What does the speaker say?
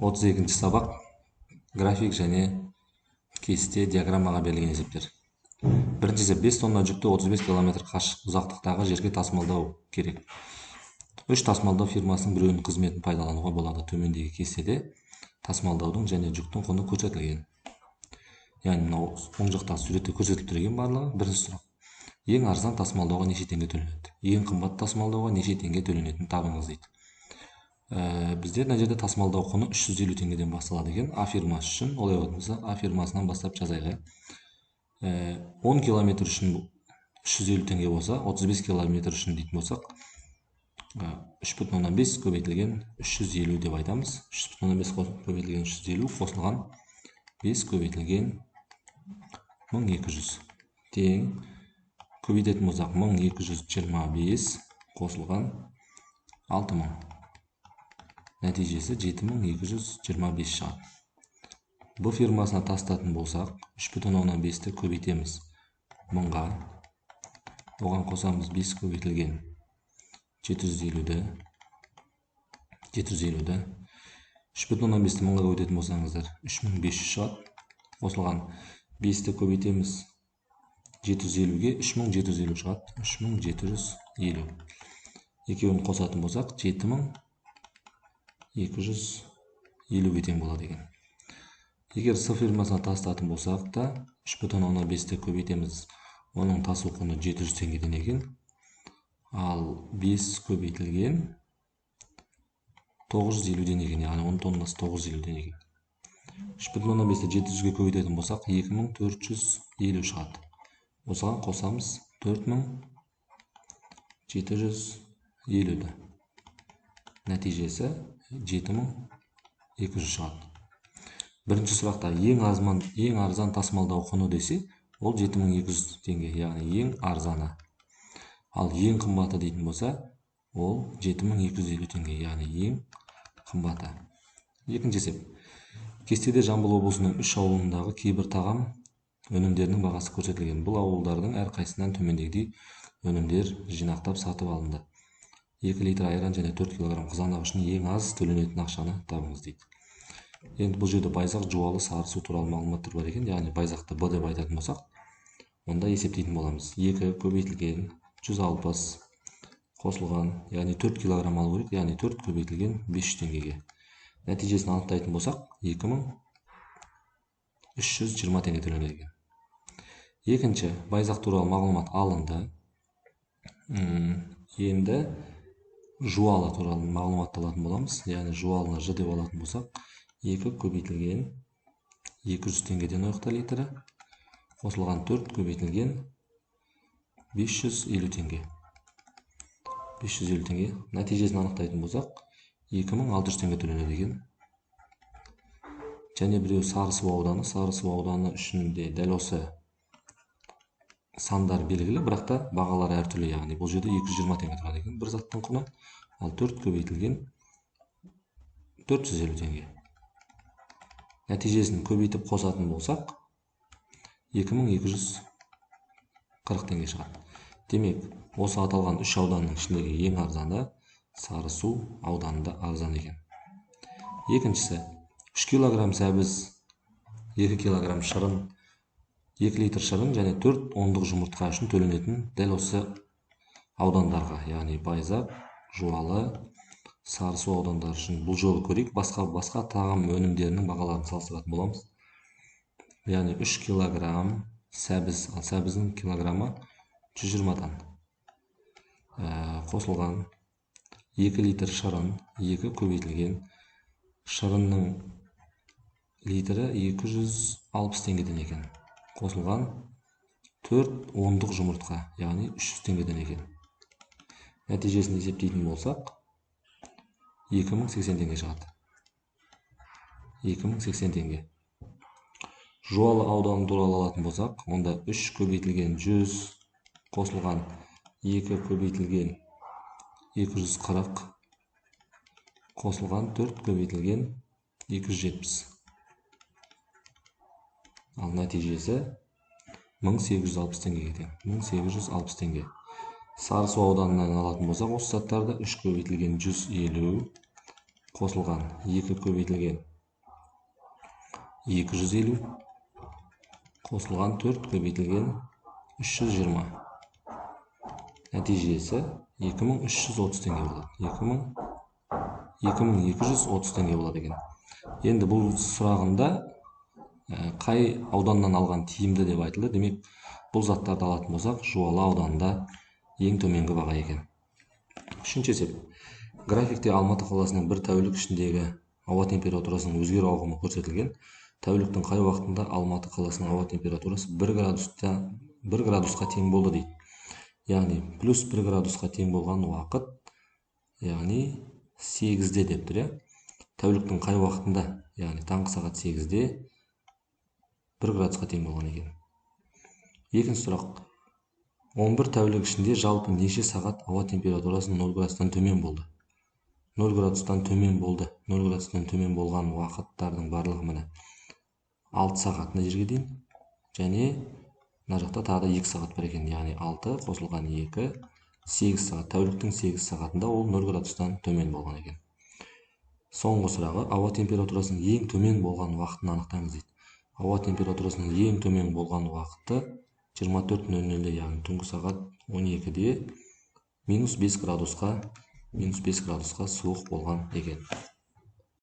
32 сабақ график және кесте диаграммаға берілген есептер. Бірінші есеп: 5 тонна жүкті 35 км қашық ұзақтықтағы жерге тасымалдау керек. 3 тасымалдау фирмасының біреуінің қызметін пайдалануға болады. Төмендегі кестеде тасымалдаудың және жүктің құны көрсетілген. Яғни мынау оң жақтағы суретте көрсетіліп тұр екен барлығы. Бірінші сұрақ: ең арзан тасымалдауға неше теңге төленеді? Ең қымбат тасымалдауға неше теңге төленетінін табыңыз дейді. Бізде мына жерде тасымалдау құны 350 теңгеден басталады екен А фирмасы үшін. Олай болатын болса, А фирмасынан бастап жазайық. 10 километр үшін 350 теңге болса, 35 километр үшін дейтін болсақ, 3,5 көбейтілген 350 деп айтамыз. 3,5 көбейтілген 350 қосылған 5 көбейтілген 1200 тең, көбейтетін болсақ, 1225 қосылған 6000, нәтижесі 7225 шығады. Б фирмасына тастатын болсақ, 3,5-ті көбейтеміз 1000-ға, оған қосамыз 5 көбейтілген 750-ді, 750-ді 3,5-ті 1000-ға көбейтетін болсаңыздар, 3500 шығады, қосылған 5-ті көбейтеміз 750-ге, 3750 шығады, 3750. Екеуін қосатын болсақ, 7250-ге тең болады екен. Егер С фирмасына тастатын болсақ та, 3,5-ті көбейтеміз, оның тасу құны 700 теңгеден екен, ал 5 көбейтілген 950-ден екен, яғни оның тоннасы 950-ден екен. 3,5-ті 700-ге көбейтетін болсақ, 2450 шығады. Осыған қосамыз 4750-ді. Нәтижесі 7200 шығады. Бірінші сұрақта ең арзан тасымалдау құны десе, ол 7200 теңге, яғни ең арзаны. Ал ең қымбаты дейтін болса, ол 7250 теңге, яғни ең қымбаты. Екінші есеп. Кестеде Жамбыл облысының 3 ауылындағы кейбір тағам өнімдерінің бағасы көрсетілген. Бұл ауылдардың әрқайсысынан төмендегідей өнімдер жинақтап сатып алынды. 2 литр айран және 4 килограмм қызанақ үшін ең аз төленетін ақшаны табыңыз дейді. Енді бұл жерде Байзақ, Жуалы, Сарысу туралы мағлұматтар бар екен. Яғни Байзақты Б деп айтатын болсақ, онда есептейтін боламыз. 2 көбейтілген 160 қосылған, яғни 4 килограмм алу керек, яғни 4 көбейтілген 500 теңгеге. Нәтижесін анықтайтын болсақ, 2320 теңге төленеді екен. Екінші, Байзақ туралы мағлұмат алынды. Енді Жуалы туралы мағлұматты алатын боламыз. Яғни Жуалыны Ж деп алатын болсақ, 2 көбейтілген 200 теңгеден ояқта литрі қосылған 4 көбейтілген 550 теңге. 550 теңге. Нәтижесін анықтайтын болсақ, 2600 теңге төленеді екен. Және біреу Сарысу ауданы. Сарысу ауданы үшін де дәл осы сандар белгілі, бірақ та бағалар әртүрлі. Яғни бұл жерде 220 теңге тұрады екен бір заттың құны, ал 4 көбейтілген 450 теңге. Нәтижесін көбейтіп қосатын болсақ, 2240 теңге шығады. Демек, осы аталған 3 ауданның ішіндегі ең арзаны Сарысу ауданында арзан екен. Екіншісі, 3 килограмм сәбіз, 2 килограмм шырын, 2 литр шырын және 4 ондық жұмыртқа үшін төленетін дәл осы аудандарға, яғни Байзақ, Жуалы, Сарысу аудандары үшін бұл жолы көрейік. Басқа тағам өнімдерінің бағаларын салыстыратын боламыз. Яғни 3 килограмм сәбіз, ал сәбіздің килограммы 120-дан қосылған 2 литр шырын, 2 көбейтілген шырынның литрі 260 теңгеден екен, қосылған 4 ондық жұмыртқа, яғни 300 теңгеден екен. Нәтижесін есептейтін болсақ, 2080 теңге шығады. 2080 теңге. Жуалы ауданы туралы алатын болсақ, онда 3 көбейтілген 100 қосылған 2 көбейтілген 240 қосылған 4 көбейтілген 270. Ал нәтижесі 1860 теңгеге тең. 1860 теңге. Сарысу ауданынан алатын болсақ, осы заттарды 3 көбейтілген 150 қосылған 2 көбейтілген 250 қосылған 4 көбейтілген 320. Нәтижесі 2330 теңге болады. 2230 теңге болады екен. Енді бұл сұрағында қай ауданнан алған тиімді деп айтылды. Демек, бұл заттарды алатын болсақ, Жуалы ауданында ең төменгі баға екен. Үшінші есеп. Графикте Алматы қаласының бір тәулік ішіндегі ауа температурасының өзгеру ауқымы көрсетілген. Тәуліктің қай уақытында Алматы қаласының ауа температурасы 1 градусқа тең болды дейді. Яғни плюс 1 градусқа тең болған уақыт, яғни 8-де деп тұр, иә. Тәуліктің қай уақытында, яғни таңғы сағат 8-де 1 градусқа тең болған екен. Екінші сұрақ. 11 тәулік ішінде жалпы неше сағат ауа температурасы 0 градустан төмен болды? 0 градустан төмен болды. 0 градустан төмен болған уақыттардың барлығы міне 6 сағат мына жерге дейін, және мына жақта тағы да 2 сағат бар екен, яғни 6 қосылған 2, 8 сағат. Тәуліктің 8 сағатында ол 0 градустан төмен болған екен. Соңғы сұрағы, ауа температурасының ең төмен болған уақытын анықтаңыз дейді. Ауа температурасының ең төмен болған уақыты 24:00-де, яғни түнгі сағат 12-де минус 5 градусқа суық болған екен.